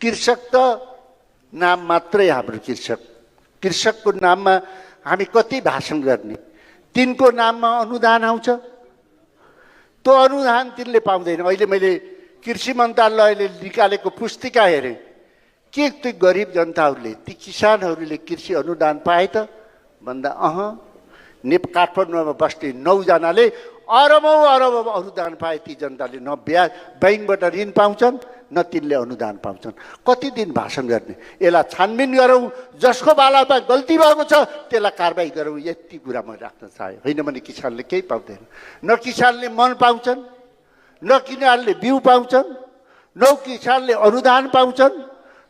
कृषक त नाम मात्रै हाम्रो कृषक। कृषकको नाममा हामी कति भाषण गर्ने? तिनको नाममा अनुदान आउँछ, त्यो अनुदान तिनले पाउँदैन। अहिले मैले कृषि मन्त्रालयले निकालेको पुस्तिका हेरेँ, के ती गरिब जनताहरूले, ती किसानहरूले कृषि अनुदान पाए त भन्दा काठमाडौँमा बस्ने 9 जनाले अरबौं अरबौं अनुदान पाए। ती जनताले न ब्याज बैंकबाट ऋण पाउँछन्, न तिनले अनुदान पाउँछन्। कति दिन भाषण गर्ने? यसलाई छानबिन गरौँ, जसको बालामा गल्ती भएको छ त्यसलाई कारबाही गरौँ, यति कुरा म राख्न चाहे। होइन भने किसानले केही पाउँदैन। न किसानले मल पाउँछन्, न किसानले बिउ पाउँछन्, न किसानले अनुदान पाउँछन्,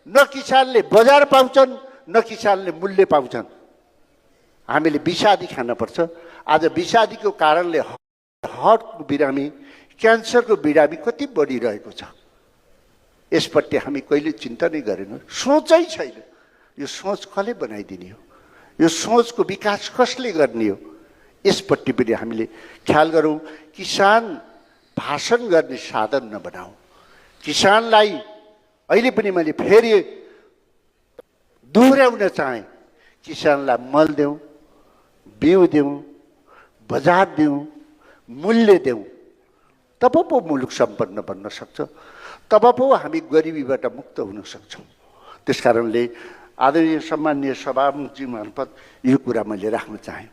न किसानले बजार पाउँछन्, न किसानले मूल्य पाउँछन्। हामीले विषादी खानुपर्छ। आज विषादीको कारणले हार्टको बिरामी, क्यान्सरको बिरामी कति बढिरहेको छ। यसपट्टि हामी कहिले चिन्ता नै गरेनौँ, सोचै छैन। यो सोच कसले बनाइदिने हो? यो सोचको विकास कसले गर्ने हो? यसपट्टि पनि हामीले ख्याल गरौँ। किसान भाषण गर्ने साधन नबनाऊ। किसानलाई अहिले पनि मैले फेरि दोहोऱ्याउन चाहेँ, किसानलाई मल देऊ, बिउ देऊ, बजार देऊ, मूल्य देऊ, तब पो मुलुक सम्पन्न बन्न सक्छ, तब पो हामी गरिबीबाट मुक्त हुन सक्छौँ। त्यसकारणले आदरणीय सम्माननीय सभामुखजी मार्फत यो कुरा मैले राख्न चाहेँ।